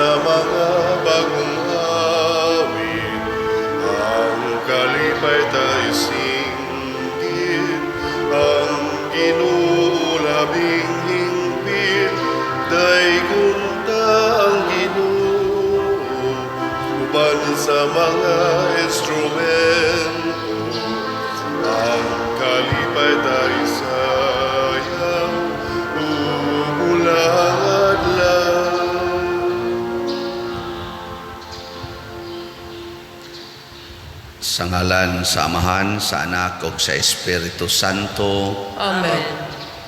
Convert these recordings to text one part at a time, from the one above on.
sa mga bagong awit, ang kalipay tay singgit, ang Ginoo labing hingpit, daygon ta ang Ginoo, uban sa mga instrumento, ang kalipay tay sayaw, ug hulang adlaw. Sa ngalan sa Amahan, sa Anak ug sa Espiritu Santo. Amen.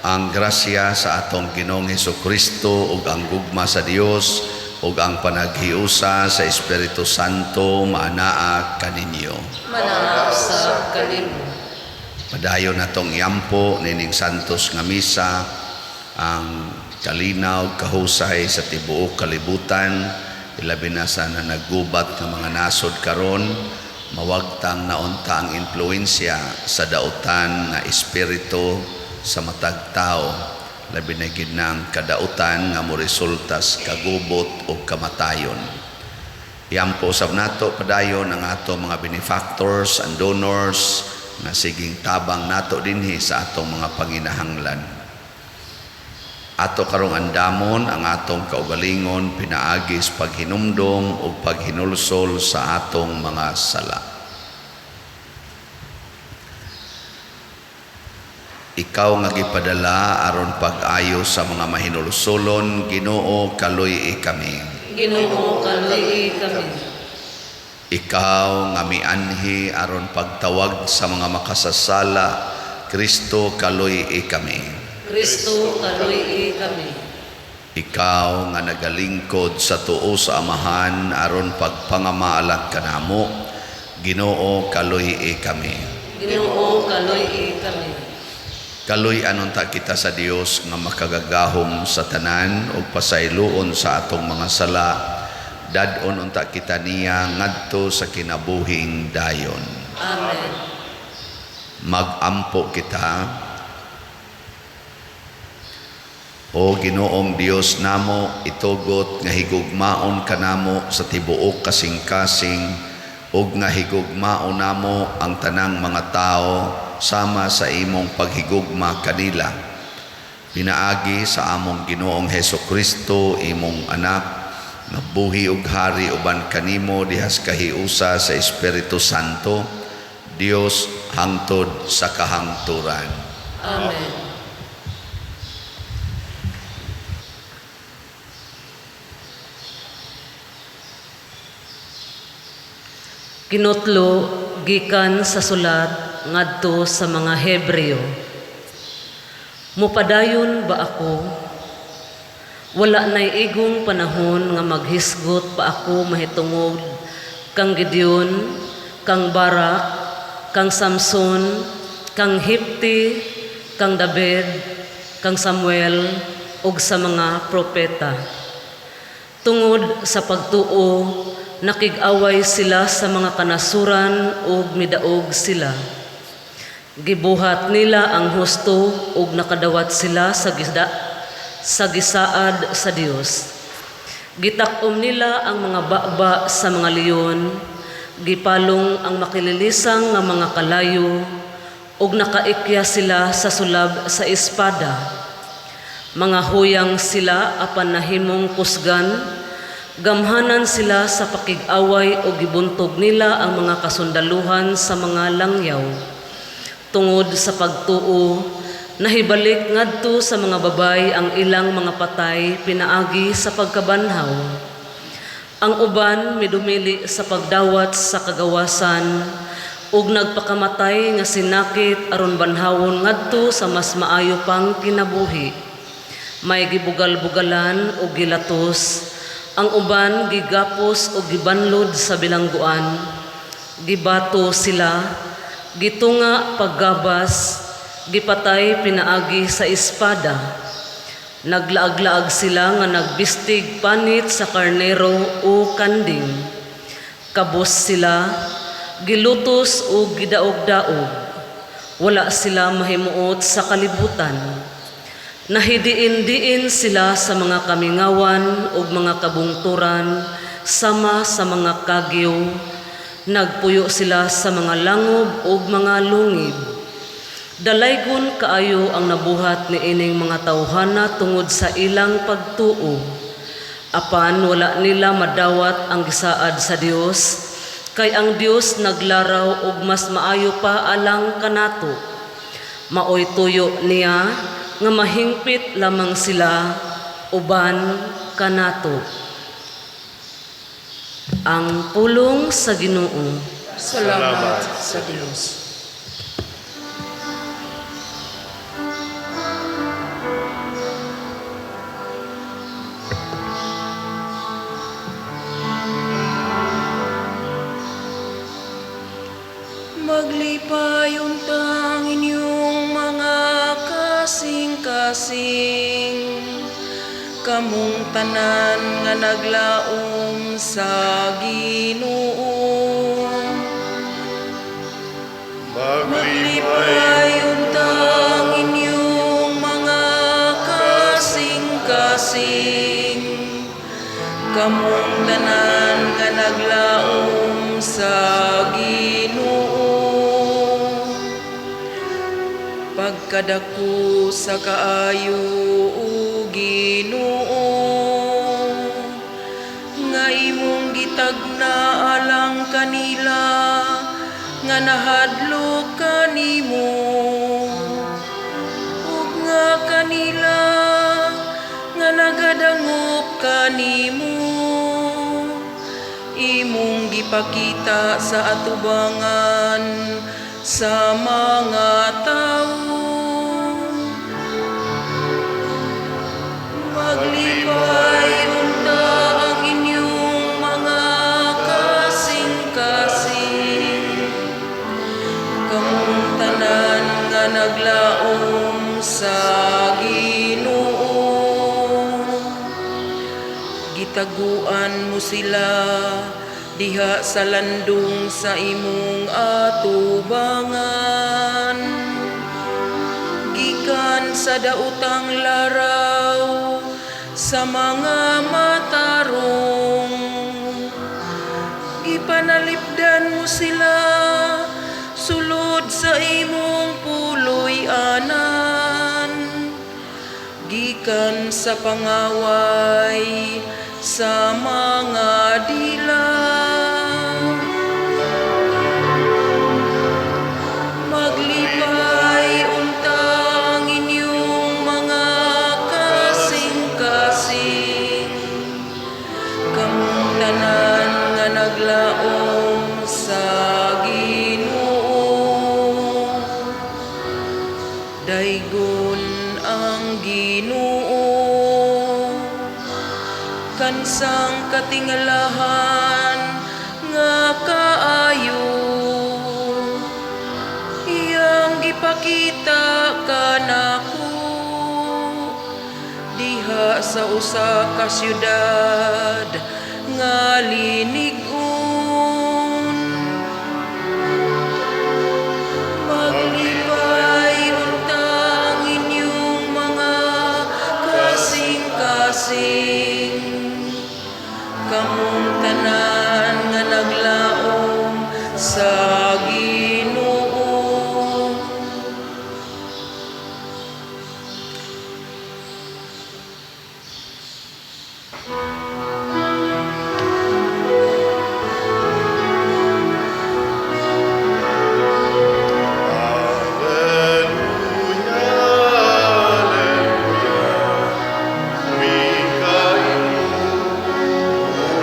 Ang grasya sa atong Ginoong Kristo ug ang gugma sa Dios ug ang panaghiusa sa Espiritu Santo maanaa kaninyo. Manaa sa kanimo. Padayon natong iampo nining santos nga misa ang kalinaw kahusay sa tibuok kalibutan, ilabi na sa nanagubat nga mga nasod karon, mawagtang naunta ang impluwensya sa dautan nga espiritu sa matag tao, labi na gid na ang kadautan nga moresulta sa kagubot o kamatayon. Iampo usab nato padayon ang ato mga benefactors and donors nga siging tabang nato dinhi sa atong mga panginahanglan. Ato karong andamon ang atong kaugalingon pinaagi sa paghinumdom ug paghinulsol sa atong mga sala. Ikaw nga gipadala aron pag-ayo sa mga mahinulsolon, Ginoo, kaluy-i kami. Ginoo, kaluy-i kami. Ikaw nga mianhi aron pagtawag sa mga makasasala, Kristo, kaluy-i kami. Kristo, kaluy-i kami. Ikaw nga nagalingkod sa tuo sa Amahan aron pagpangamaalag kanamo, Ginoo, kaluy-i kami. Ginoo, kaluy-i kami. Kaluy-anon ta kita sa Dios nga makagagahom sa tanan ug pasayloon sa atong mga sala, dad-on unta kita niya ngadto sa kinabuhing dayon. Amen. Magampo kita. O Ginoong Dios namo, itugot nga higugmaon kanamo sa tibuok kasing-kasing ug nga higugmaon namo ang tanang mga tawo sama sa imong paghigugma kanila. Pinaagi sa among Ginoong Hesus Kristo, imong anak, nga buhi ug hari uban kanimo dihas kahiusa sa Espiritu Santo, Dios hangtod sa kahangturan. Amen. Kinutlo gikan sa sulat ngadto sa mga Hebreo. Mupadayon ba ako? Wala na'y igong panahon nga maghisgot pa ako mahitungod kang Gideon, kang Barak, kang Samson, kang Hipti, kang David, kang Samuel, ug sa mga propeta. Tungod sa pagtuo, nakig-away sila sa mga kanasuran ug midaog sila. Gibuhat nila ang husto ug nakadawat sila sa gisaad sa Dios. Gitak-om nila ang mga baba sa mga leon, gipalong ang makililisang nga mga kalayo, ug nakaikya sila sa sulab sa espada. Mga huyang sila apan nahimong kusgan, gamhanan sila sa pakig-away o gibuntog nila ang mga kasundaluhan sa mga langyaw. Tungod sa pagtuo, nahibalik ngadto sa mga babay ang ilang mga patay pinaagi sa pagkabanhaw. Ang uban midumili sa pagdawat sa kagawasan ug nagpakamatay nga sinakit aron banhawon ngadto sa mas maayo pang kinabuhi. May gibugal-bugalan ug gilatos, ang uban gigapos ug gibanlod sa bilangguan. Gibato sila, gitunga paggabas, gipatay pinaagi sa espada. Naglaag-laag sila nga nagbistig panit sa karnero o kanding. Kabos sila, gilutos o gidaog-daog. Wala sila mahimuot sa kalibutan. Nahidiin-diin sila sa mga kamingawan ug mga kabungturan sama sa mga kagyo. Nagpuyo sila sa mga langob ug mga lungib. Dalaygon kaayo ang nabuhat niining mga tawhana tungod sa ilang pagtuo. Apan wala nila madawat ang gisaad sa Dios, kay ang Dios naglaraw og mas maayo pa alang kanato. Maoy tuyo niya nga mahingpit lamang sila uban kanato. Ang pulong sa Ginoo. Salamat sa Dios. Maglipay untang inyong mga kasing-kasing, kamong tanan nga naglaom sa Ginoo. Maglipay Maglipay untang inyong mga kasing-kasing, kamong tanan nga naglaom sa Ginoo. Pagkadako sa kaayo, o Ginoo, nga imong gitagna alang kanila nga nahadlok kanimo, ug nga kanila nga nagadangop kanimo, imong gipakita sa atubangan sa mga tawo. Maglipay unta ang inyong mga kasing-kasing, kamong tanan nga naglaom sa Ginoo. Gitaguan mo sila diha sa landong sa imong atubangan, gikan sa daotang laraw sa mga matarong. Gipanalipdan mo sila sulod sa imong puloy-anan, gikan sa pangaway sa mga dila. Maglipay unta ang inyong mga kasing-kasing, kamong tanan nga naglaom sa Ginoo. Daygon ang Ginoo, kansang katingalahan nga kaayo, iyang gipakita kanako diha sa usa ka syudad nga linig-on. Maglipay unta ang inyong mga kasing-kasing, kamong tanan nga naglaom sa Ginoo. Alleluia, Alleluia. Mikain mo,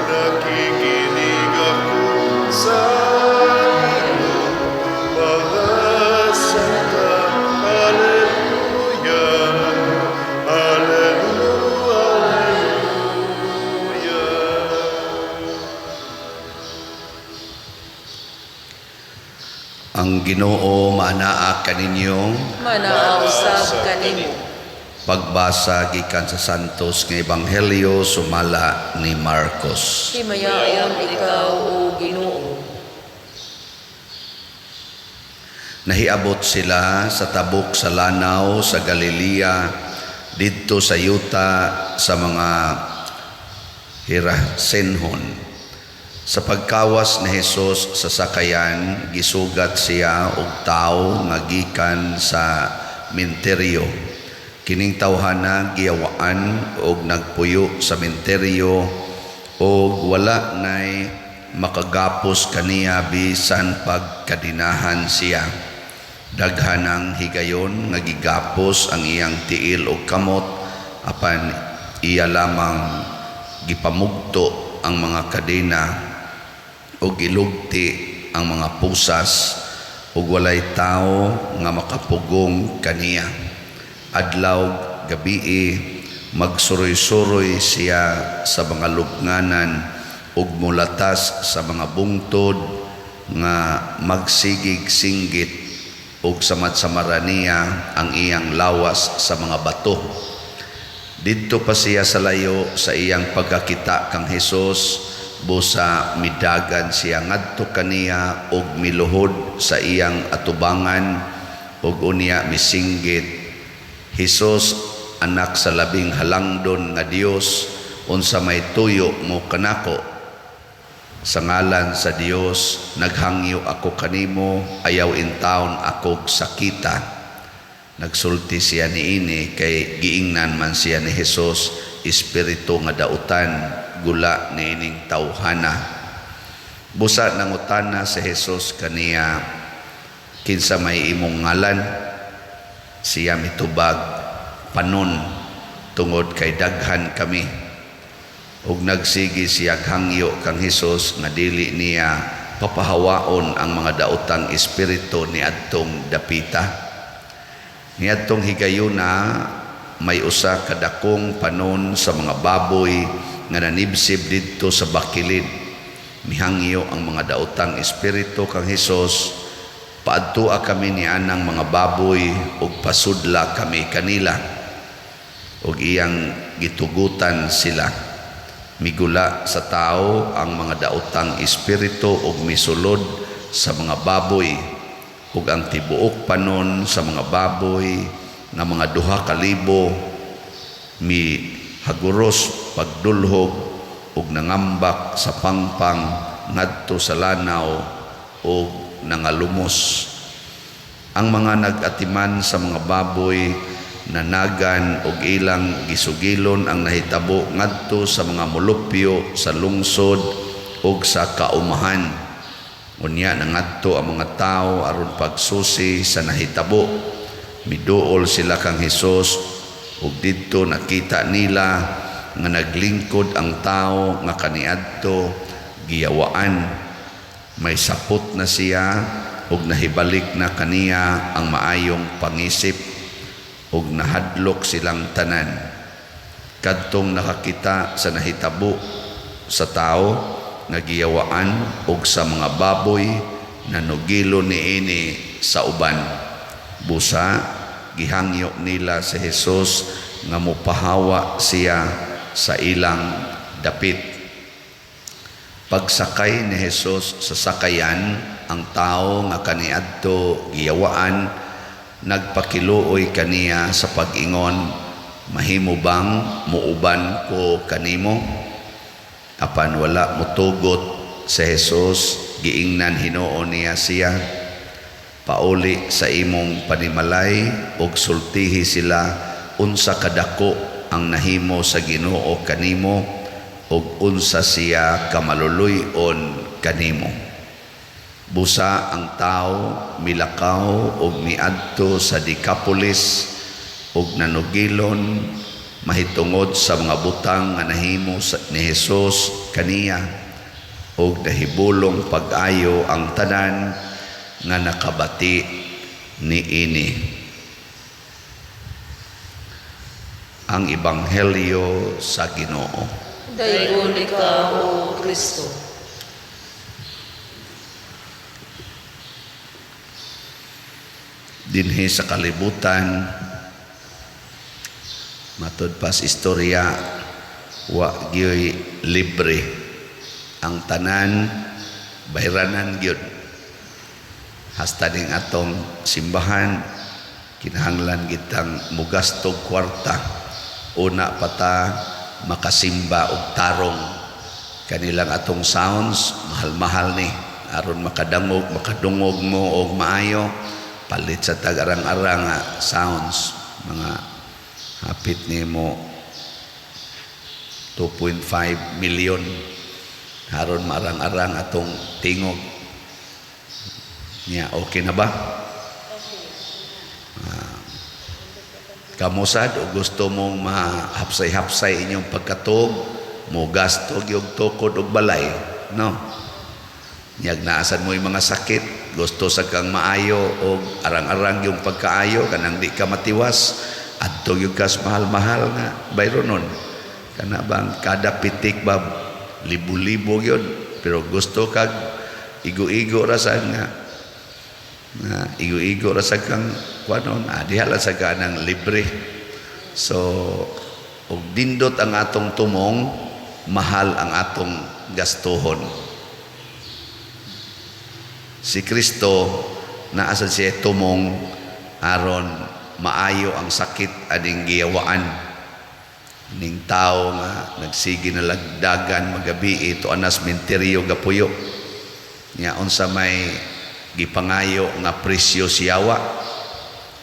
nakikinig ako sa iyong mga salita. Alleluia, Alleluia, Alleluia. Ang Ginoo maanaa kaninyo. Manaa usab kanimo. Pagbasa gikan sa Santos nga Ebanghelyo sumala ni Marcos. Himayaon ikaw, o Ginoo. Nahiabot sila sa tabok sa lanaw sa Galilea didto sa yuta sa mga Gerasenhon. Sa pagkawas ni Hesus sa sakayan, gisugat siya og tawo nga gikan sa minteryo. Kining tawhana giyawaan og nagpuyo sa minteryo og wala nay makagapos kaniya bisan pagkadinahan siya. Daghan ang higayon nga gigapos ang iyang tiil og kamot, apan iya lamang gipamugto ang mga kadena ug gilugti ang mga pusas, ug walay tawo nga makapugong kaniya. Adlaw gabii magsuroy-suroy siya sa mga lubnganan ug mulatas sa mga bungtod nga magsigig singgit, ug samad-samara niya ang iyang lawas sa mga bato. Didto pa siya sa layo sa iyang pagkakita kang Hesus, busa midagan siya ngadto kaniya ug miluhod sa iyang atubangan ug unya misinggit, "Hesus, anak sa Labing Halangdon nga Dios, unsa may tuyo mo kanako? Sa ngalan sa Dios naghangyo ako kanimo, ayaw intawon akog sakita." Nagsulti siya niini kay giingnan man siya ni Hesus, "Espiritu nga dautan, gula niining tawhana." Busa nangutana si Hesus kaniya, "Kinsa may imong ngalan?" Siya mitubag, "Panon, tungod kay daghan kami." Ug nagsige siya hangyo kang Hesus nga dili niya papahawaon ang mga daotang espiritu niadtong dapita. Niadtong higayuna may usa ka dakong panon sa mga baboy nga nanibsib didto sa bakilid. Mihangyo ang mga daotang espiritu kang Hesus, "Paadtua kami ni anang mga baboy ug pasudla kami kanila." Ug iyang gitugutan sila. Migula sa tao ang mga daotang espiritu ug misulod sa mga baboy, ug ang tibuok panon sa mga baboy nga mga 2,000 mi haguros pagdulhog ug nangambak sa pangpang ngadto sa lanaw ug nangalumos. Ang mga nag-atiman sa mga baboy nanagan og ilang gisugilon ang nahitabo ngadto sa mga mulupyo sa lungsod ug sa kaumahan. Unya nangadto ang mga tawo aron pagsusi sa nahitabo. Miduol sila kang Hesus ug didto nakita nila nga naglingkod ang tawo nga kaniadto giyawaan. May sapot na siya ug nahibalik na kaniya ang maayong pangisip, ug nahadlok silang tanan. Kadtong nakakita sa nahitabo sa tawo nga giyawaan ug sa mga baboy, nanugilo niini sa uban. Busa gihangyo nila si Hesus nga mopahawa siya sa ilang dapit. Pagsakay ni Hesus sa sakayan, ang tao nga kaniadto giyawaan nagpakiluoy kaniya sa pag-ingon, "Mahimo bang muuban ko kanimo?" Apan wala motugot si Hesus. Giingnan hinuon niya siya, "Pauli sa imong panimalay ug sultihi sila unsa kadako ang nahimo sa Ginoo kanimo ug unsa siya kamaluluy-on kanimo." Busa ang tao milakaw ug miadto sa Decapolis ug nanugilon mahitungod sa mga butang nga nahimo ni Hesus kaniya, ug nahibulong pag-ayo ang tanan nga nakabati niini. Ang Ebanghelyo sa Ginoo. Daygon ikaw, O Kristo. Dinhi sa kalibutan, matud pas istorya, wa gyoy libre. Ang tanan bayranan gyud. Hasta ning atong simbahan kinahanglan gitang mugastog kwarta. Una pa ta makasimba og tarong. Kanilang atong sounds, mahal-mahal ni aron makadangog, makadungog mo og maayo. Palit sa tag arang-arang nga sounds, mga hapit nimo 2.5 million aron maarang-arang atong tingog niya. Okay na ba? Kamo sad o gusto mong mahapsay-hapsay inyong pagkatuog, mo gasto gyud tukod og balay, no? Nyag naasan mo yung mga sakit, gusto sa kang maayo og arang-arang yung pagkaayo, kanang di ka matiwas, adto gyud kas mahal-mahal nga bayronon. Kana bang kada pitik ba libo-libo gyud, pero gusto kag igo-igo ra sa nga na igo-igo ra sa kang kuanon, diha lang sa kanang libre. So og dindot ang atong tumong, mahal ang atong gastuhon. Si Kristo naa sa siya tumong aron maayo ang sakit aning giyawaan ning tao nga nagsige na lagdagan magabi ito anas menteryo gapuyo nya. Unsa may gipangayo nga presyo siyawa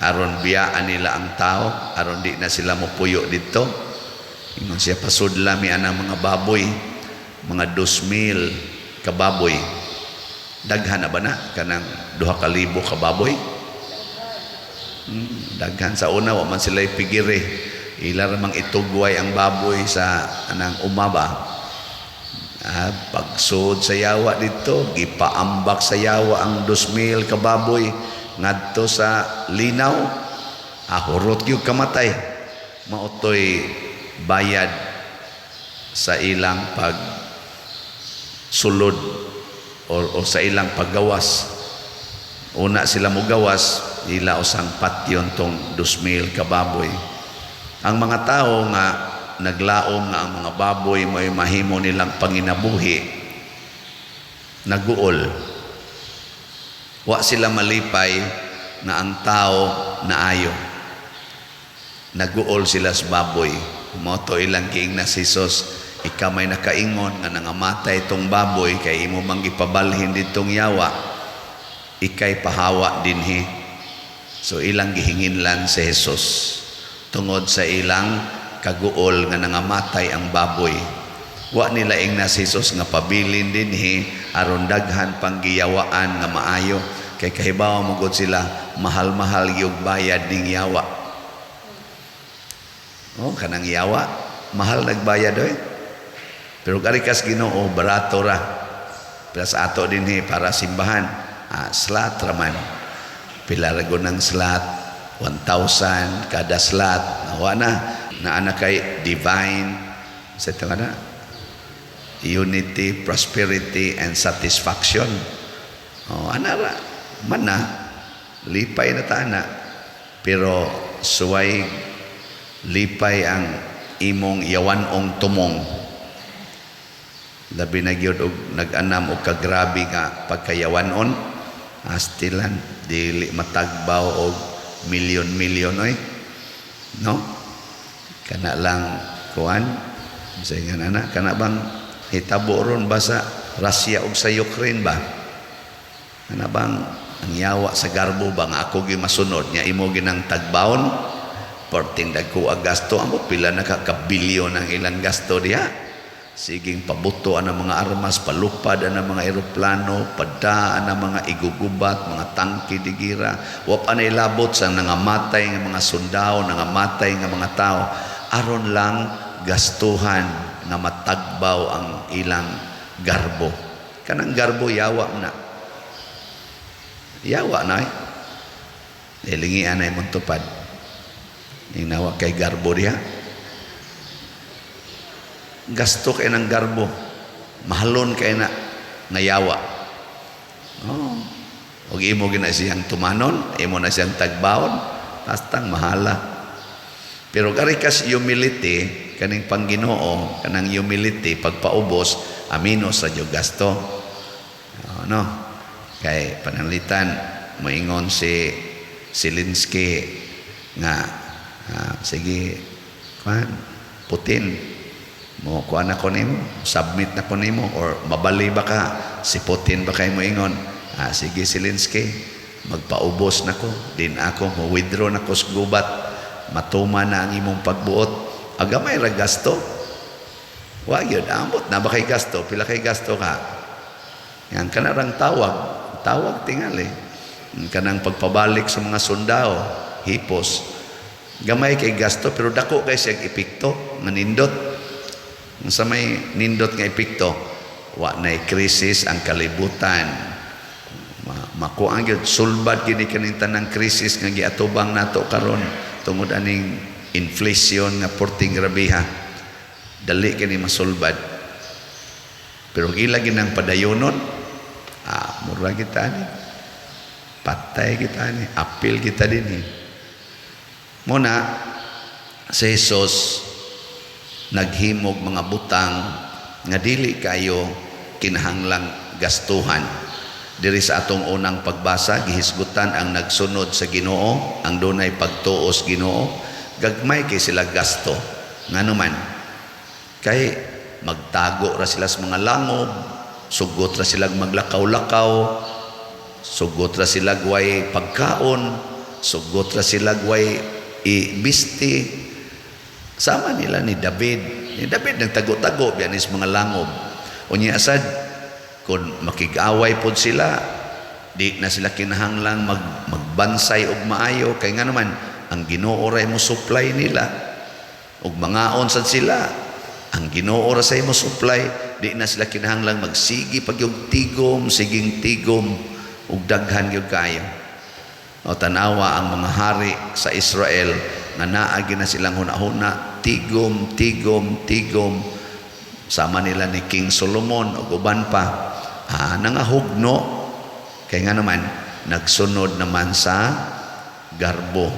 aron biyaan nila ang tao, aron di na sila mopuyo didto? Ingon siya, "Pasudla mi anang mga baboy," mga 2,000 ka baboy. Daghan na ba na kanang 2,000 ka baboy? Daghan. Sa una wa man sila pigire, ila ra mang itugway ang baboy sa anang umaba. Pagsud sa yawa dito, gipaambak sa yawa ang 2,000 ka baboy ngadto sa linaw. Hurot gyud kamatay. Mao toy bayad sa ilang pag sulod o sa ilang paggawas. Una sila mogawas, ila usang patyon tong 2,000 ka baboy. Ang mga tao nga naglaom nga ang mga baboy may mahimo nilang panginabuhi, naguol. Wa sila malipay nga ang tao naayo. Naguol sila sa baboy. Mao to ilang giingnan si Jesus, "Ikaw may nakaingon nga nangamatay itong baboy kay imo mang gipabalhin ditong yawa, ikay pahawa dinhi." So ilang gihinginlan si Jesus tungod sa ilang kaguol nga nangamatay ang baboy. Wa nila ingna si Jesus nga pabilin dinhi aron daghan pang giyawaan nga maayo, kay kahibaw mo gud sila mahal-mahal gyud bayad ning yawa. Oh, kanang yawa, mahal nagbayad oy. Pero kari kas Ginoo, barato ra. Pero sa ato dinhi para simbahan, slot ra man. Pila ra gud ng slot? 1,000 kada slot. Wa na. Naa na kay divine sa ito na unity, prosperity, and satisfaction. Oh, ana ra. Man na. Lipay na ta na. Pero suway lipay ang imong yawanong tumong. Labi na gyud og nag-anam og kagrabe nga pagkayawanon, astilan dili matagbaw og milyon-milyon oy. No? Kana lang kuan sa nga ana, kana bang hitabo ron ba sa Russia ug sa Ukraine ba? Kana bang ang yawa sa garbo ba nga ako gyud masunod nya imo ginang tagbawon, perting dagko ang gasto. Amot pila na ka kabilyon ang ilang gasto diha, siging pabuto ang mga armas, palupad ang mga eroplano, padaan ang mga igugubat, mga tangke de gera. Wa pa na ilabot sa nangamatay nga mga sundao, nangamatay nga mga tao aron lang gastuhan nga matagbaw ang ilang garbo. Kanang garbo, yawa na, yawa na eh. Ilingian na imong tupad. Inawa kay garbo diha. Gasto kay ng garbo. Mahalon kay na nga yawa. Oh. Ug imo gina siyang tumanon, imo na siyang tagbaon, hastang mahala. Pero kari kas humility, kaning pangginoo, kanang humility, pagpaubos, amino sa Diyo gasto. Oh, no? Kay pananglitan, moingon si Zelensky nga sige. Kuan, Putin, mo kuan ako nimo, submit na ko nimo, or mabali ba ka si Putin ba kay mo ingon, "Ah, sige Zelensky, magpaubos na ko din ako, mo withdraw na ko sa gubat, matuma na ang imong pagbuot." Agamay ra gasto. Wa gyud ambot na ba kay gasto, pila kay gasto ka. Yan kanarang tawag, tawag tingali. Kanang pagpabalik sa mga sundao, hipos. Gamay kay gasto pero dako kay siyang epekto nga nindot. Sa may nindot nga epekto, wa nay krisis ang kalibutan. Makuha gyud, sulbad gini kaning tanang krisis nga giatubang nato karon tungod aning inflation nga porting grabeha. Dali kini masulbad. Pero ila ginang padayonon, mura kita ni. Patay kita ni, apil kita din eh. Muna, si Jesus naghimog mga butang nga dili kayo kinahanglang gastuhan. Diri sa atong unang pagbasa, gihisgutan ang nagsunod sa Ginoo, ang dunay pagtuos Ginoo, gagmay kay sila gasto. Ngano man? Kay magtago ra sila sa mga langob, sugot ra sila maglakaw-lakaw, sugot ra sila way pagkaon, sugot ra sila way ibisti. Sama nila ni David. Ni David nagtago-tago biyan sa mga langob. Unya asad kung makig-away pod sila, di na sila kinahanglang magbansay og maayo kay nga naman ang Ginoo ra mo supply nila. Og mangaon sad sila, ang Ginoo ra say mo supply, di na sila kinahanglang magsigi pag yung tigom, siging tigom ug daghan gyud kayo. O tanawa ang mga hari sa Israel nga naagi na silang hunahuna, tigom, tigom, tigom. Sama nila ni King Solomon ug uban pa. Nangahugno kay nga naman nagsunod naman sa garbo.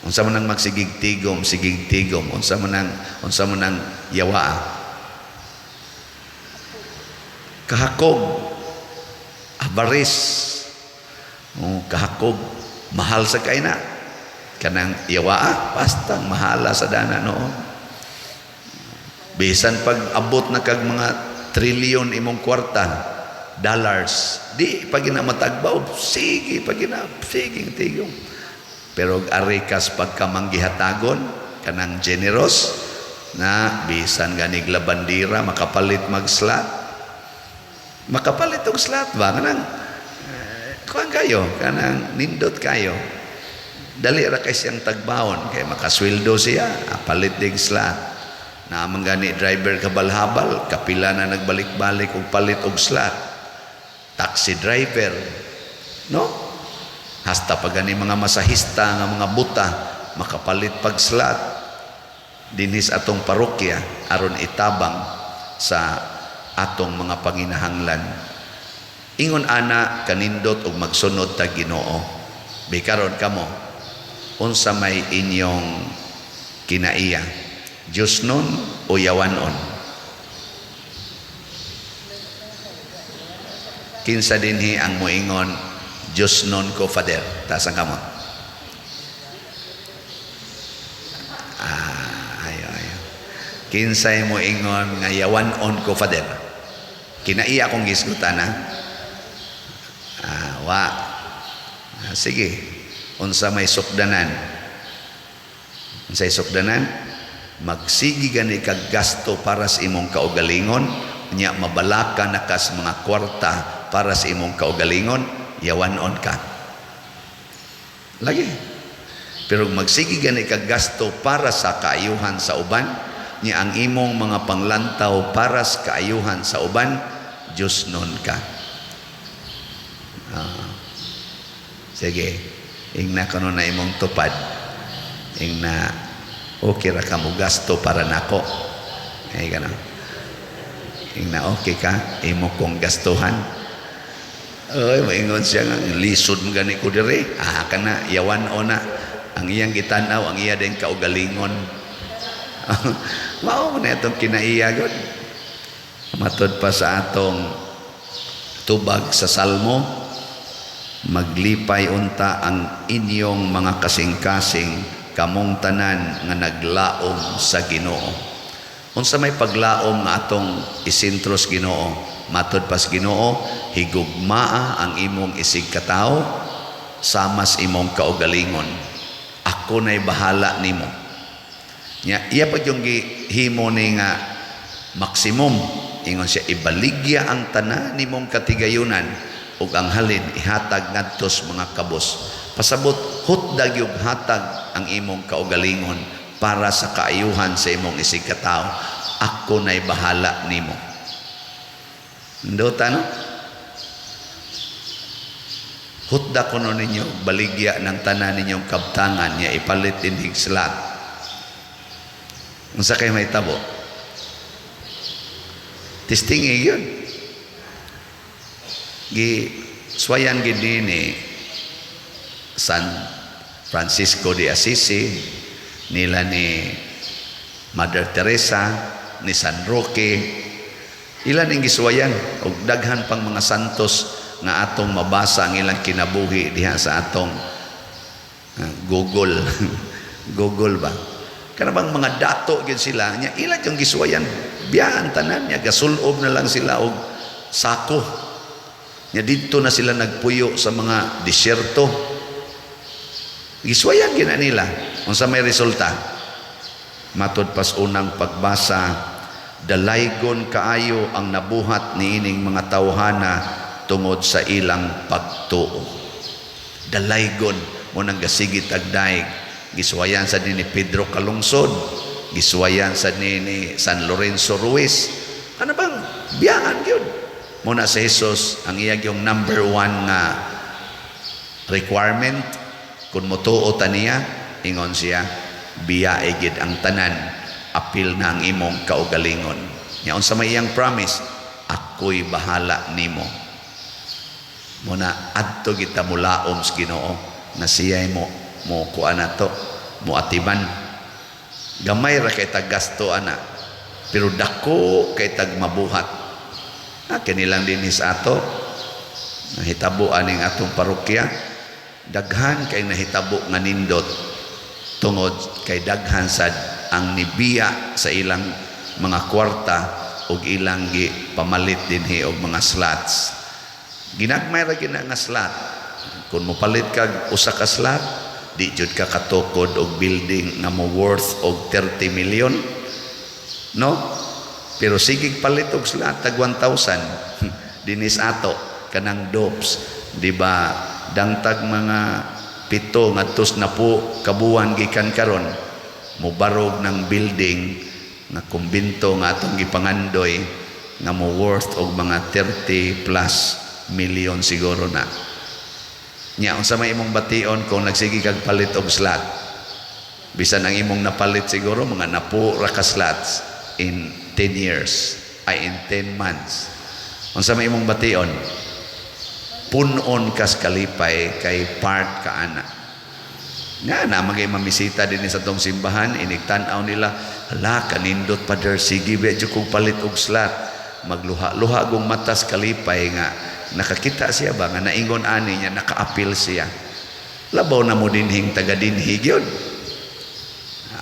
Unsa man ang magsigig tigom, sigig tigom, unsa man ang yawa? Kahakog, abaris. Oh, kahakog, mahal sa kayna. Kanang yawa, bastang mahala sa dana noon. Bisan pag abot na kag mga trilyon imong kwarta, dollars, di pag gina matagbaw, sige pag gina, sige tigom. Pero arikas pagka manggihatagon, kanang generous, na bisan ganig labandira, makapalit mag-slot. Makapalit og slot ba? Kanang, kuan kayo, kanang nindot kayo. Dali ra kay siyang tagbaon, kay makasweldo siya, palit dig slot. Na man gani driver kabalhabal, kapila na nagbalik-balik og palit og slot. Taxi driver, no? Hasta pa gani mga masahista nga mga buta makapalit pag slot dinhis atong parokya aron itabang sa atong mga panginahanglan. Ingon ana kanindot og magsunod ta Ginoo. Bikaron kamo, unsa may inyong kinaiya? Diyos nun o yawanon? Kinsa dinhi ang moingon Diyos nun ko, Father? Taas ang kamot. Ayo, ayo. Kinsay mo ingon nga yawanon ko, Father? Kinaiya akong gisgutan, ha? Wa. Sige. Unsa may sukdanan? Unsay sukdanan? Magsigi gani kag gasto para sa imong kaugalingon, nya mabalaka na kas mga kwarta para sa imong kaugalingon, yawanon ka. Lagi. Pero magsigi gani kag gasto para sa kaayuhan sa uban, nya ang imong mga panglantaw para sa kaayuhan sa uban, Diyos nun ka. Sige, ingna kuno na imong tupad. Ingna okay ra ka mo gasto para nako. Ay gano. Ingna okay ka imo kong gastuhan. Oy, maingon siya nga lisod mo gani ko diri. Kana yawan o na. Ang iyang gitan-aw, ang iya din kaugalingon. Mao man itong kinaiya gud. Matod pa sa atong tubag sa Salmo, maglipay unta ang inyong mga kasing-kasing Kamong tanan nga naglaom sa Ginoo. Unsa may paglaom nga atong isentro sa Ginoo? Matod pas Ginoo, higugmaa ang imong isig katawo samas imong kaugalingon. Ako na'y bahala nimo. Nya iya pag yung gihimo ni nga maximum, ingon siya, ibaligya ang tanan nimong katigayunan ug ang halin ihatag ngadto sa mga kabos. Pasabot, hutdag yung hatag ang imong kaugalingon para sa kaayuhan sa imong isig katawo. Ako na'y bahala nimo. Ndota, no? Hutda kuno ninyo baligya ng tanan ninyong kabtangan niya ipalit dinhig slot. Unsa kay may tabo? Testing yun. Gi swayan gid ni San Francisco de Assisi, nila ni Mother Teresa, ni San Roque, ilan ang gisuwayan og daghan pang mga santos nga atong mabasa ang ilang kinabuhi diha sa atong Google. Google ba? Kana bang mga dato gyud sila nya ilan yung gisuwayan, biyaan tanan nya gasulob na lang sila og sako nya didto na sila nagpuyo sa mga disyerto. Gisuwayan gina nila. Unsa may resulta? Matod pas unang pagbasa, dalaygon kaayo ang nabuhat niining mga tawhana tungod sa ilang pagtuo. Dalaygon mo nang gasigit agdaig. Gisuwayan sa ni Pedro Calungsod, gisuwayan sa ni San Lorenzo Ruiz. Ano bang biyaan gyud muna sa Jesus, ang iya yung number one nga requirement kung motuo ta niya, ingon siya, biyae gid ang tanan, apil na ang imong kaugalingon. Nya unsa may iyang promise? Ako'y bahala nimo. Muna adto kita mulaom sa Ginoo na siya'y mo mo kuan nato, mo atiman. Gamay ra kay tag gasto ana, pero dako kay tag mabuhat. Ha, kini lang dinhi sa ato nahitabo aning atong parokya, daghan kay nahitabo nga nindot tungod kay daghan sad ang nibiya sa ilang mga kwarta ug ilang gi pamalit dinhi og mga slots. Ginagmay ra gina nga slot. Kung mopalit kag usa ka slot, di jud ka katukod og building nga mo worth og 30 million, no? Pero sige, palit og slot tag 1,000 dinis ato, kanang dopes, di ba? Dangtag mga 7 ngadtos na po kabuan gikan karon, mobarog ng building nga kumbinto nga atong gipangandoy nga mo worth og mga 30 plus million siguro na. Nya unsa may imong bation kung nagsige kag palit og slot? Bisan ang imong napalit siguro mga napo ra ka slots in 10 years, ay, in 10 months, unsa may imong bation? Punon kas kalipay kay part ka ana. Nga na magay mamisita din sa tong simbahan, inigtan-aw nila, "Hala, kanindot, Father, sige ba jud kog palit og slot." Magluha-luha gong matas kalipay nga nakakita siya ba nga naingon ani niya, nakaapil siya. Labaw na mo dinhing taga dinhi gyud.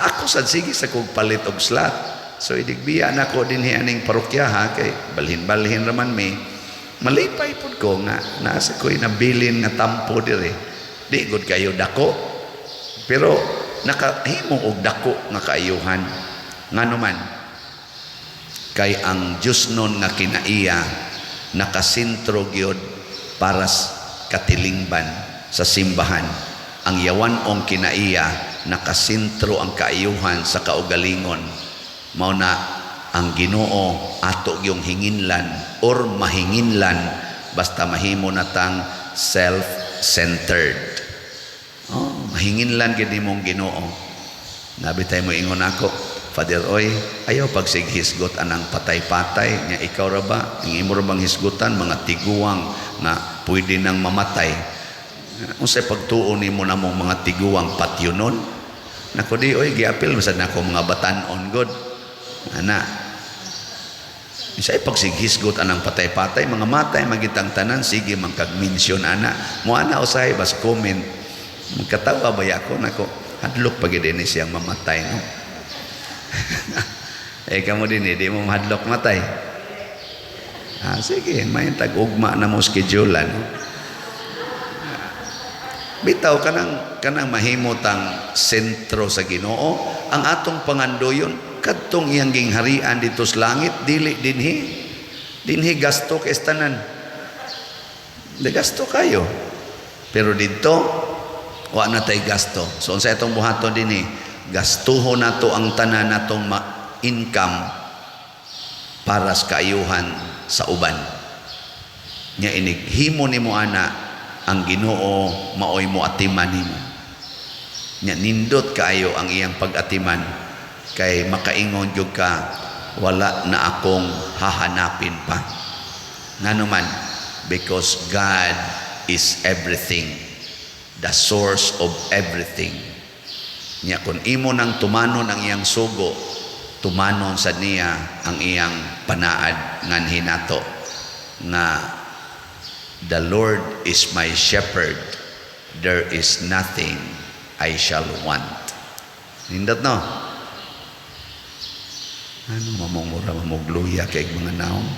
Ako sad, sige sa kog palit og slot. So idigbiya na ko dinhi aning parokya ha, kay balhin-balhin raman mi. Malipay pud ko nga nasa ko'y nabilin nga tampo dire. Di gud kayo dako. Pero nakahimo og dako nga kaayuhan. Ngano man? Kay ang Diyos nun nga kinaiya nakasentro gyud para katilingban sa simbahan. Ang yawan-ong kinaiya nakasentro ang kaayuhan sa kaugalingon. Mao na ang Ginoo ato yung hinginlan or mahinginlan basta mahimo natang self-centered. Oh, mahinginlan gid nimong Ginoo. Nabi tayo mo ingon ako, "Father oy, ayaw pagsighisgot anang patay-patay." Nya ikaw ra ba? Ang imo ra bang hisgutan mga tiguang nga pwede nang mamatay? Unsay pagtuo nimo namong mga tiguang patyonon? Nako di oy, giapil masad nako mga batan-on god. Ana. Isay pagsighisgot anang patay-patay, mga matay magitang tanan, sige man kag mention ana. Mo ana usahay bas comment. Magkatawa ba ako nako? Hadlok pa gid ni siyang mamatay, no? Eh, kamo din eh, di mo mahadlok matay. Ah, sige, may tag-ugma na mo schedule, no? Bitaw kanang mahimotang sentro sa Ginoo ang atong pangandoyon kadtong iyang gingharian dito sa langit, dili dinhi. Dinhi gasto kay tanan. Di gasto kayo. Pero didto wa na tay gasto. So unsa itong buhaton dinhi? Gastuhon nato ang tanan natong income para sa kaayuhan sa uban. Nya inig himo nimo ana, ang Ginoo maoy mo atiman nimo. Nya nindot kaayo ang iyang pag-atiman kay makaingon gyud ka, "Wala na akong hahanapin pa." Ngano man? Because God is everything, the source of everything. Nya kung imo nang tumanon ang iyang sugo, tumanon sa niya ang iyang panaad nganhi nato nga "The Lord is my shepherd, there is nothing I shall want." Nindot, no? Ano, mamungura, mamugluya kay mga naong.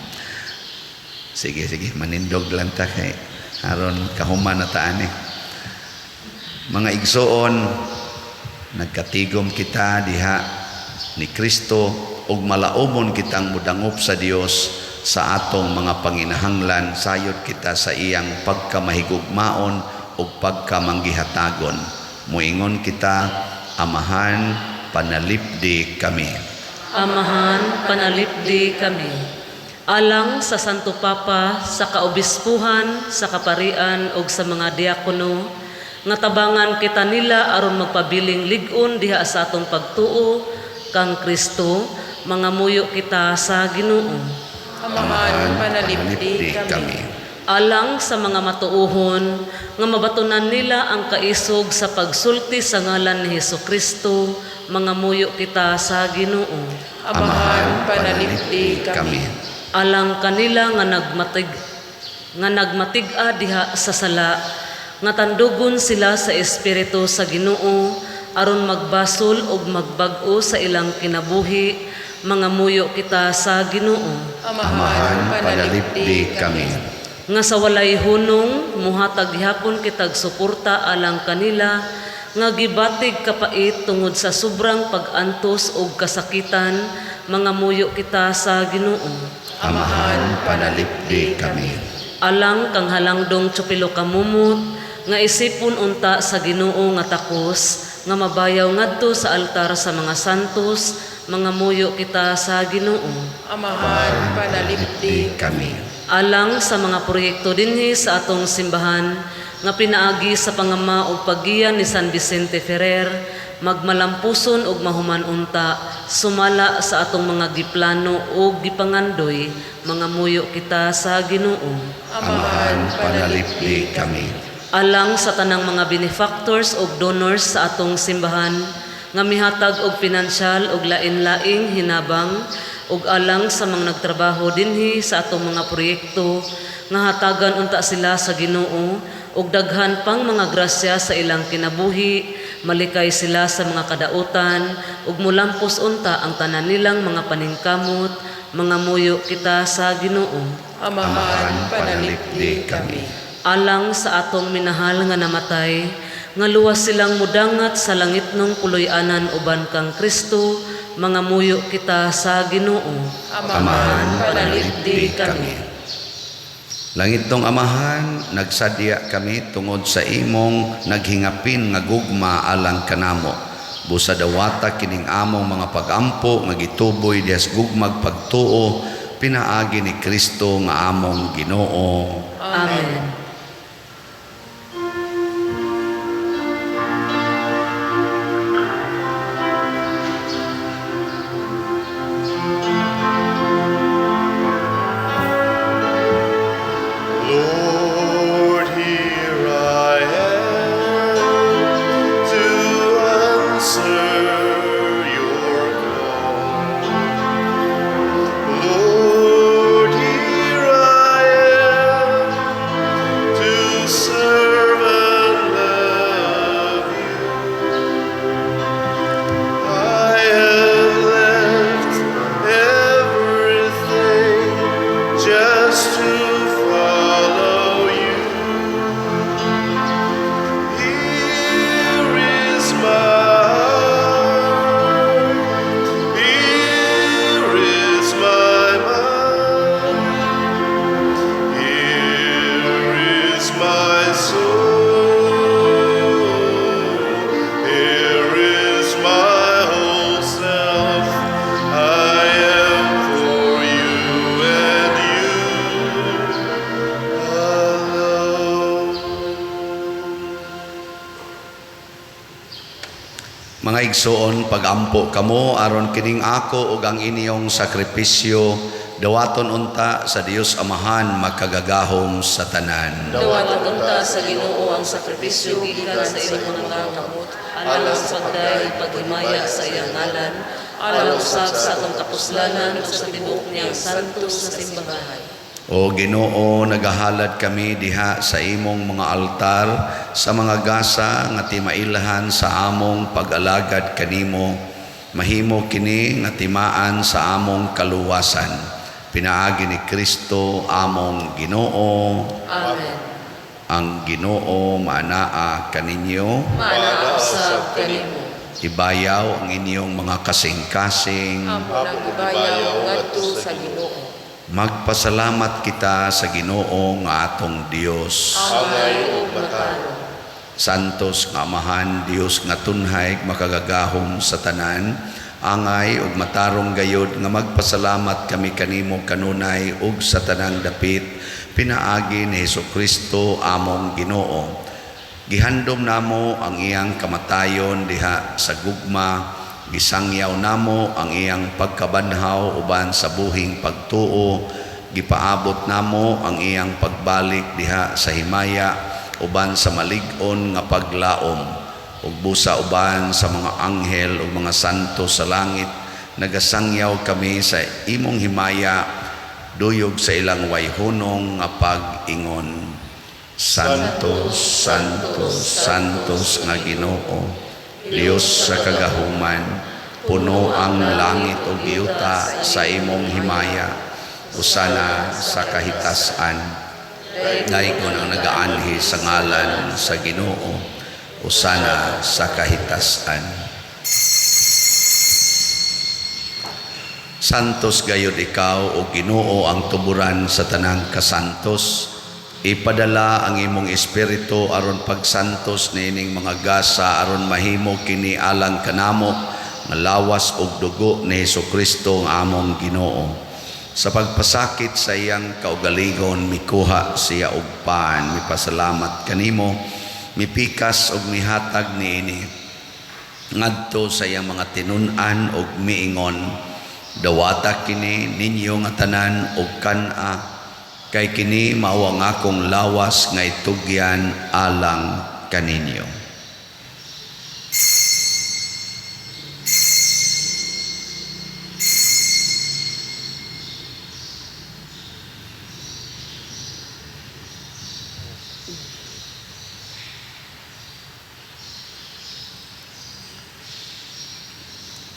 Sige, sige, manindog lang ta kay aron kahuman na taan eh. Mga igsoon, nagkatigom kita diha ni Kristo ug malaumon kitang mudangop sa Dios sa atong mga panginahanglan sayod kita sa iyang pagkamahigugmaon ug pagkamanggihatagon. Muingon kita, "Amahan, panalipdi kami." Amahan, panalipdi kami. Alang sa Santo Papa, sa kaobispuhan, sa kaparian ug sa mga diakono, nga tabangan kita nila aron magpabiling lig-on diha sa atong pagtuo kang Kristo, mangamuyo kita sa Ginoo. Amahan, panalipdi kami. Alang sa mga matuohon nga mabatunan nila ang kaisog sa pagsulti sa ngalan ni Hesus Kristo, mangamuyo kita sa Ginoo. Amahan, panalipdi kami. Alang kanila nga nagmatig-a diha sa sala, nga tandugon sila sa espiritu sa Ginoo aron magbasol ug magbag-o sa ilang kinabuhi, mangamuyo kita sa Ginoo. Amahan, panalipdi kami. Nga sa walay hunong muhatag gihapon kitag suporta alang kanila nga gibatig kapait tungod sa sobrang pag-antos ug kasakitan, mangamuyo kita sa Ginoo. Amahan, panalipdi kami. Alang kang Halangdong Chupilo Camomot nga isipon unta sa Ginoo nga takos nga mabayaw ngadto sa altar sa mga santos, mangamuyo kita sa Ginoo. Amahan, panalipdi kami. Alang sa mga proyekto dinhi sa atong simbahan nga pinaagi sa pangama ug paggiya ni San Vicente Ferrer magmalampuson ug mahuman unta sumala sa atong mga giplano ug gipangandoy, mangamuyo kita sa Ginoo. Amahan, panalipdi kami. Alang sa tanang mga benefactors ug donors sa atong simbahan nga mihatag og pinansyal ug lain-laing hinabang ug alang sa mga nagtrabaho dinhi sa atong mga proyekto nga hatagan unta sila sa Ginoo ug daghan pang mga grasya sa ilang kinabuhi, malikay sila sa mga kadautan ug mulampos unta ang tanan nilang mga paningkamot, mangamuyo kita sa Ginoo. Amahan, panalipdi kami. Alang sa atong minahal nga namatay nga luwas silang mudangat sa langitnong puloy-anan uban kang Kristo, mangamuyo kita sa Ginoo. Amahan, panalipdi kami. Langitnong Amahan, nagsadya kami tungod sa imong naghingapin nga gugma alang kanamo. Busa dawata kining among mga pagampo nga gituboy dihas gugmag pagtuo pinaagi ni Kristo nga among Ginoo. Amen. Lord, here I am to answer your call. Lord, here I am. Mga igsoon, pagampo kamo aron kining ako ug ang inyong sakripisyo dawaton unta sa Dios Amahan makagagahom sa tanan. Dawaton unta sa Ginoo ang sakripisyo gikan sa imong mga kamot, alang sa pagdayeg ug paghimaya sa iyang ngalan, alang usab sa atong kapuslanan ug sa tibuok niyang santos nga simbahan. O Ginoo, nagahalad kami diha sa imong mga altar sa mga gasa nga timailhan sa among pag-alagad kanimo. Mahimo kini nga timaan sa among kaluwasan. Pinaagi ni Kristo among Ginoo. Amen. Ang Ginoo maanaa kaninyo. Maanaa usab kanimo. Ibayaw ang inyong mga kasing-kasing. Amo nang ibayaw ngadto sa Ginoo. Magpasalamat kita sa Ginoo nga atong Dios. Angay ug matarong. Santos nga Amahan, Dios nga tunhay, makagagahom sa tanan, angay ug matarong gayod nga magpasalamat kami kanimo kanunay ug sa tanang dapit, pinaagi ni Hesukristo among Ginoo. Gihandom namo ang iyang kamatayon diha sa gugma, gisangyaw namo ang iyang pagkabanhaw uban sa buhing pagtuo, gipaabot namo ang iyang pagbalik diha sa himaya uban sa malig-on nga paglaom, ug busa uban sa mga anghel ug mga santo sa langit, nagasangyaw kami sa imong himaya duyog sa ilang wayhunong nga pag-ingon. Santos, Santos, Santos nga Ginoo, Dios sa kagahuman, puno ang langit ug yuta sa imong himaya. Hosana sa kahitasan. Daygon ang nagaanhi sa ngalan sa Ginoo. Hosana sa kahitasan. Santos gayud ikaw, o Ginoo, ang tuburan sa tanang kasantos. Ipadala ang imong espiritu aron pagsantos niining mga gasa aron mahimo kini alang kanamo nga lawas ug dugo ni Hesukristo nga among Ginoo. Sa pagpasakit sa iyang kaugalingon, mikuha siya og pan, mipasalamat kanimo, mipikas ug mihatag niini ngadto sa iyang mga tinun-an ug miingon, "Dawata kini ninyo nga tanan ug kan-a, kay kini mao ang akong lawas nga itugyan alang kaninyo."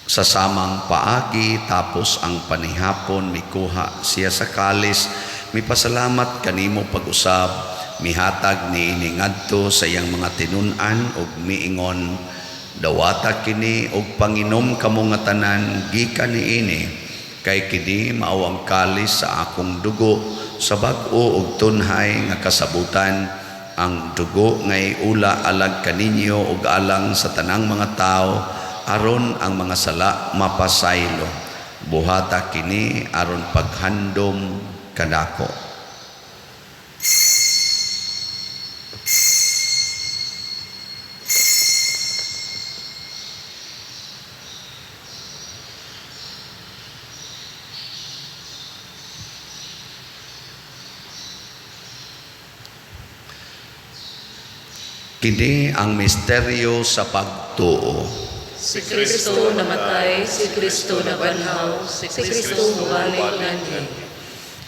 Sa samang paagi, tapos ang panihapon, mikuha siya sa kalis, mipasalamat kanimo pag-usab, mihatag niini ngadto sa iyang mga tinun-an ug miingon, "Dawata kini ug panginom kamo nga tanan gikan niini, kay kini mao ang kalis sa akong dugo sa bag-o ug tunhay nga kasabutan, ang dugo nga iula alang kaninyo ug alang sa tanang mga tawo aron ang mga sala mapasaylo. Buhata kini aron paghandom kanako." Kini ang misteryo sa pagtuo. Si Kristo namatay, si Kristo nabanhaw, si Kristo mubalik nganhi.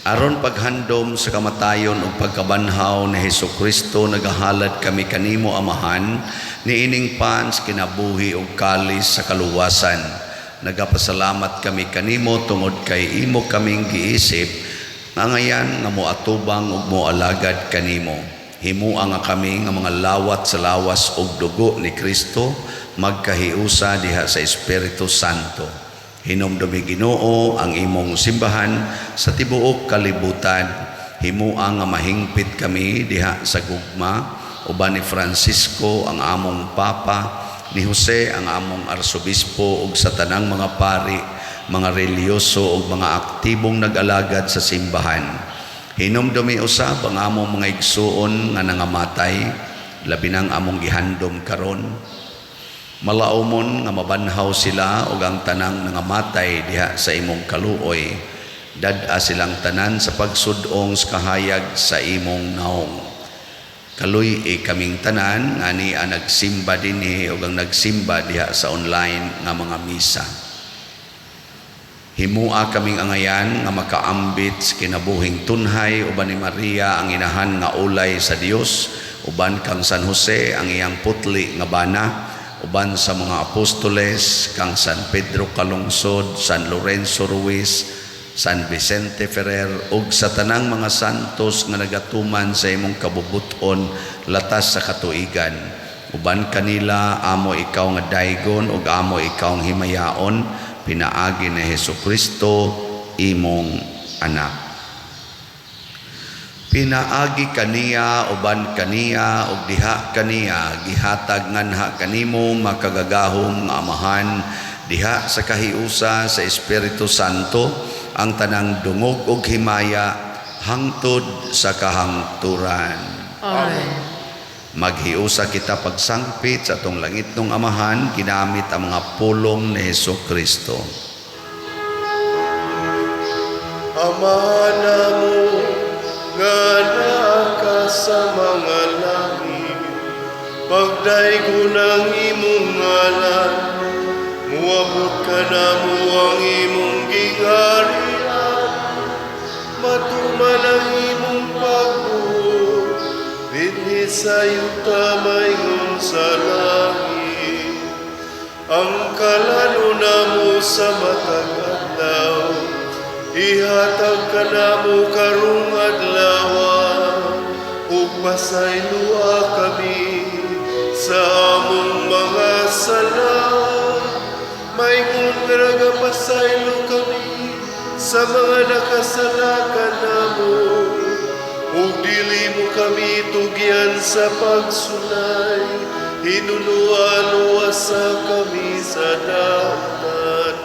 Aron paghandom sa kamatayon ug pagkabanhaw ni Hesukristo, nagahalad kami kanimo, Amahan, niining pan sa kinabuhi ug kalis sa kaluwasan. Nagapasalamat kami kanimo tungod kay imo kaming giisip nga angayan nga moatubang ug moalagad kanimo. Himua nga kami nga mga lawat sa lawas ug dugo ni Kristo magkahiusa diha sa Espiritu Santo. Hinumdumi, Ginoo, ang imong simbahan sa tibuok kalibutan. Himua nga mahingpit kami diha sa gugma uban ni Francisco ang among Papa, ni Jose ang among Arsobispo ug sa tanang mga pari, mga relihiyoso ug mga aktibong nag-alagad sa simbahan. Hinumdumi usab ang among mga igsuon nga nangamatay, labi nang among gihandom karon. Malaumon nga mabanhaw sila ug ang tanang nangamatay diha sa imong kaluoy. Dad-a silang tanan sa pagsud-ong sa kahayag sa imong naong. Kaluy-i kaming tanan nga ania nagsimba dinhi ug ang nagsimba diha sa online nga mga misa. Himua kaming angayan nga makaambit sa kinabuhing tunhay uban ni Maria, ang inahan nga ulay sa Dios, uban kang San Jose, ang iyang putli nga bana, uban sa mga apostoles, kang San Pedro Calungsod, San Lorenzo Ruiz, San Vicente Ferrer ug sa tanang mga santos nga nagatuman sa imong kabubut-on latas sa katuigan. Uban kanila, amo ikaw nga daygon ug amo ikaw ang himayaon pinaagi ni Hesus Kristo, imong anak. Pinaagi kaniya, uban kaniya ug diha kaniya, gihatag nganha kanimo, makagagahom nga Amahan, diha sa kahiusa sa Espiritu Santo, ang tanang dungog ug himaya hangtod sa kahangturan. Amen. Maghiusa kita pagsangpit sa atong langitnong Amahan ginamit ang mga pulong ni Hesus Kristo. Ama namo nga naa ka sa mga langit, pagdaygon ang imong ngalan, muabot kanamo ang imong gingharian, matuman ang imong pagbuot, dinhi sa yuta maingon sa langit. Ang kalan-on namo sa matag adlaw, ihatag kanamo karong adlaw, ug pasayloa kami sa among mga sala, maingon nga nagapasaylo kami sa mga nakasala kanamo. Ug dili mo kami tugyan sa pagsulay, hinulua luwasa kami sa dautan.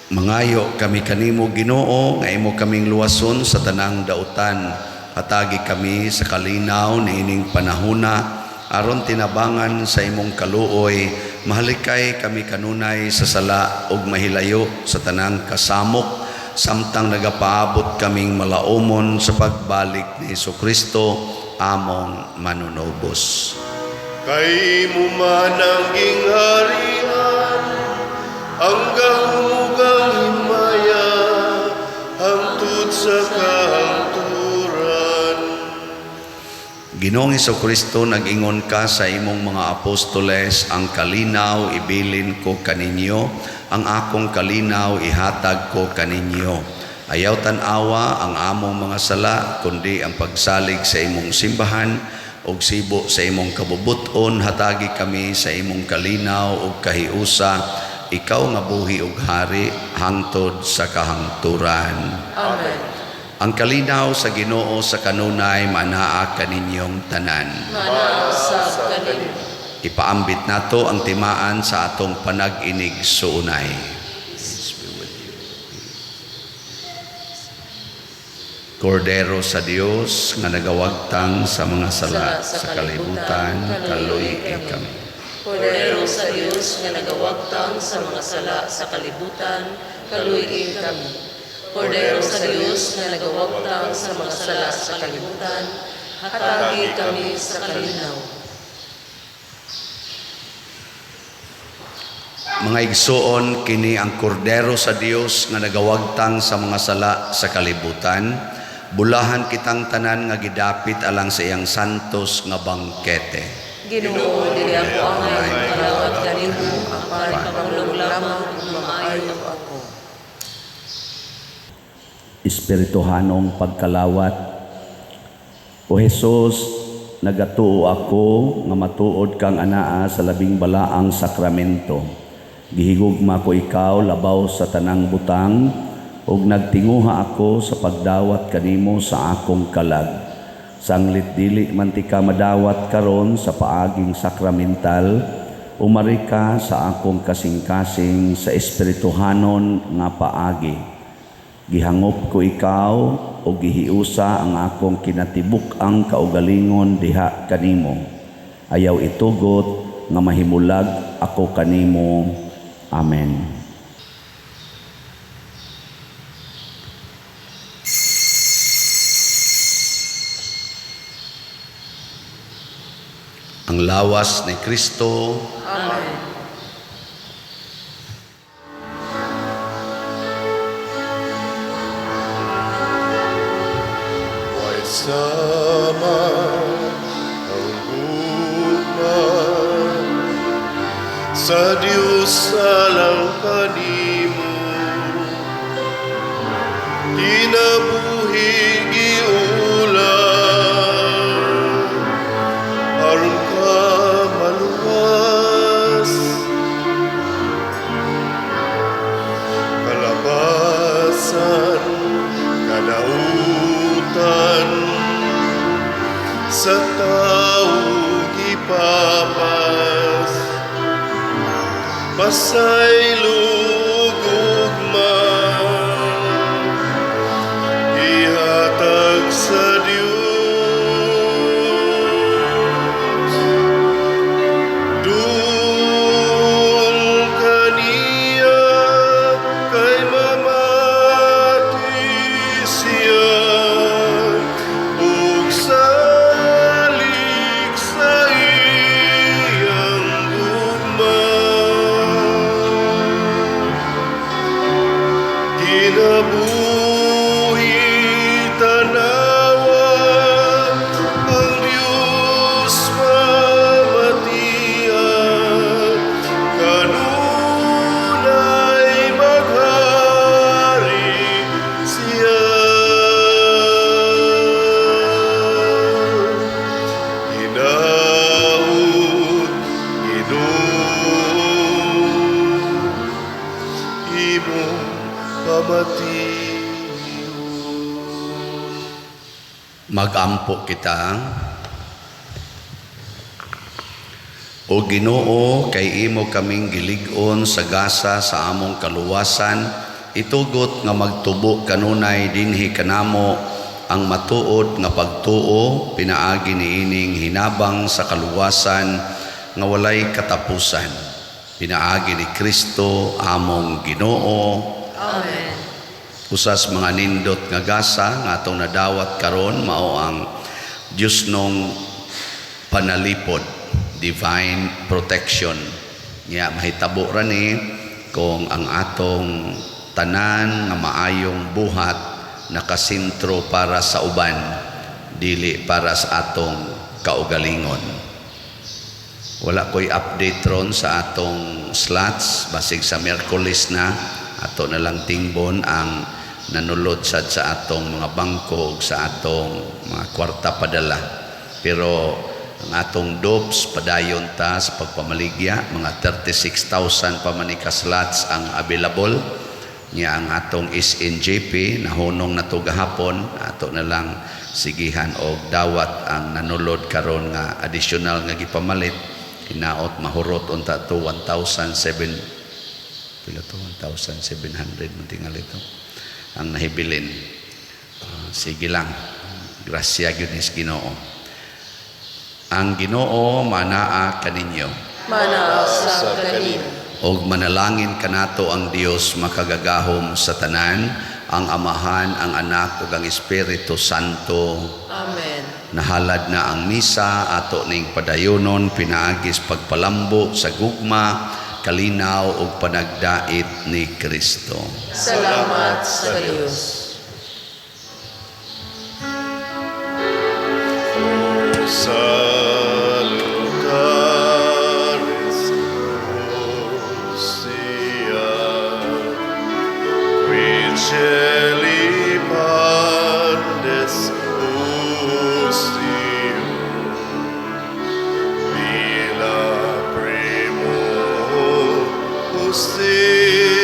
Mangayo kami kanimo, Ginoo, nga imo kaming luwason sa tanang dautan. Hatagi kami sa kalinaw niining panahuna aron tinabangan sa imong kaluoy, mahalikay kami kanunay sa sala ug mahilayo sa tanang kasamok samtang nagapaabot kaming malaumon sa pagbalik ni Kristo, among manunubos. Kay imo man ang gingharian, ang gahom ug ang himaya, hangtod sa kahangturan. Ginoong Kristo, nag-ingon ka sa imong mga apostoles, "Ang kalinaw ibilin ko kaninyo, ang akong kalinaw ihatag ko kaninyo." Ayaw tan-awa ang among mga sala, kundi ang pagsalig sa imong simbahan, ug sibo sa imong kabubuton, hatagi kami sa imong kalinaw ug kahiusa, ikaw nga buhi ug hari hangtod sa kahangturan. Amen. Ang kalinaw sa Ginoo sa kanunay manaa kaninyong tanan. Manaa usab kanimo. Ipaambit nato ang timaan sa atong panag-inigsuonay. Peace be with you. Kordero sa Dios nga nagawagtang sa mga sala sa kalibutan, kaluy-i kami. Kordero sa Dios nga nagawagtang sa mga sala sa kalibutan, kaluy-i kami. Kordero sa Dios nga nagawagtang sa mga sala sa kalibutan, hatagi kami sa kalinaw. Mga igsuon, kini ang Kordero sa Dios nga nagawagtang sa mga sala sa kalibutan. Bulahan kitang tanan nga gidapit alang sa iyang santos nga bangkete. Ginoo, dili ako angay makalawat kanimo, apan pamulong lamang ug maayo ako. Espirituhanong pagkalawat. O Hesus, nagatuo ako nga matuod kang anaa sa labing balaang sakramento. Gihigugma ko ikaw labaw sa tanang butang ug nagtinguha ako sa pagdawat kanimo sa akong kalag. Sanglit dili man tika madawat karon sa paaging sakramental, umari ka sa akong kasing-kasing sa espirituhanon nga paagi. Gihangop ko ikaw o gihiusa ang akong kinatibuk-ang kaugalingon diha kanimo. Ayaw itugot nga mahimulag ako kanimo. Amen. Ang lawas ni Kristo. Amen. Way sama ang gugma sa Diyos alang kanimo, kinabuhi giulam aron ka maluwas, kalabasan kadautan sa tao gipapas, pasaylo gugma ihatag sa Dios. Duol kaniya kay mamati siya ug salig sa iyang gugma. Kinabuhi tanawa ang Diyos mamatian, kanunay maghari siya. Hinaut, Ginoo, imong pamation. Magampo kita. O Ginoo, kay imo kaming gilig-on sa gasa sa among kaluwasan, itugot nga magtubo kanunay dinhi kanamo ang matuod nga pagtuo pinaagi niining hinabang sa kaluwasan nga walay katapusan. Pinaagi ni Kristo among Ginoo. Amen. Usas mga nindot nga gasa nga atong nadawat karon mao ang Dios nong panalipod, divine protection. Nya mahitabo ra ni kung ang atong tanan nga maayong buhat nakasentro para sa uban, dili para sa atong kaugalingon. Wala ko'y update ron sa atong slots, basig sa Miyerkules na ato na lang tingbon ang nanulod sad sa atong mga bangko ug sa atong mga kwarta padala. Pero ang atong dopes padayon ta sa pagpamaligya, mga 36,000 pa man ka slots ang available. Nya ang atong SNJP nahunong na to gahapon, ato na lang sigihan og dawat ang nanulod karon nga additional nga gipamalit. Hinaot mahurot unta to 1,007 pila to, 1,700 man tingali to ang nahibilin. Sige lang, grasya gyud ni Ginoo. Ang Ginoo manaa kaninyo. Manaa usab kanimo. Og manalangin kanato ang Dios makagagahom sa tanan, ang Amahan, ang Anak ug ang Espiritu Santo. Amen. Nahalad na ang misa ato ning padayonon pinaagis pagpalambo sa gugma, kalinaw ug panagdait ni Kristo. Salamat sa Dios. Salutaris hostia, qui celi pandes ustium, mila primo hostia.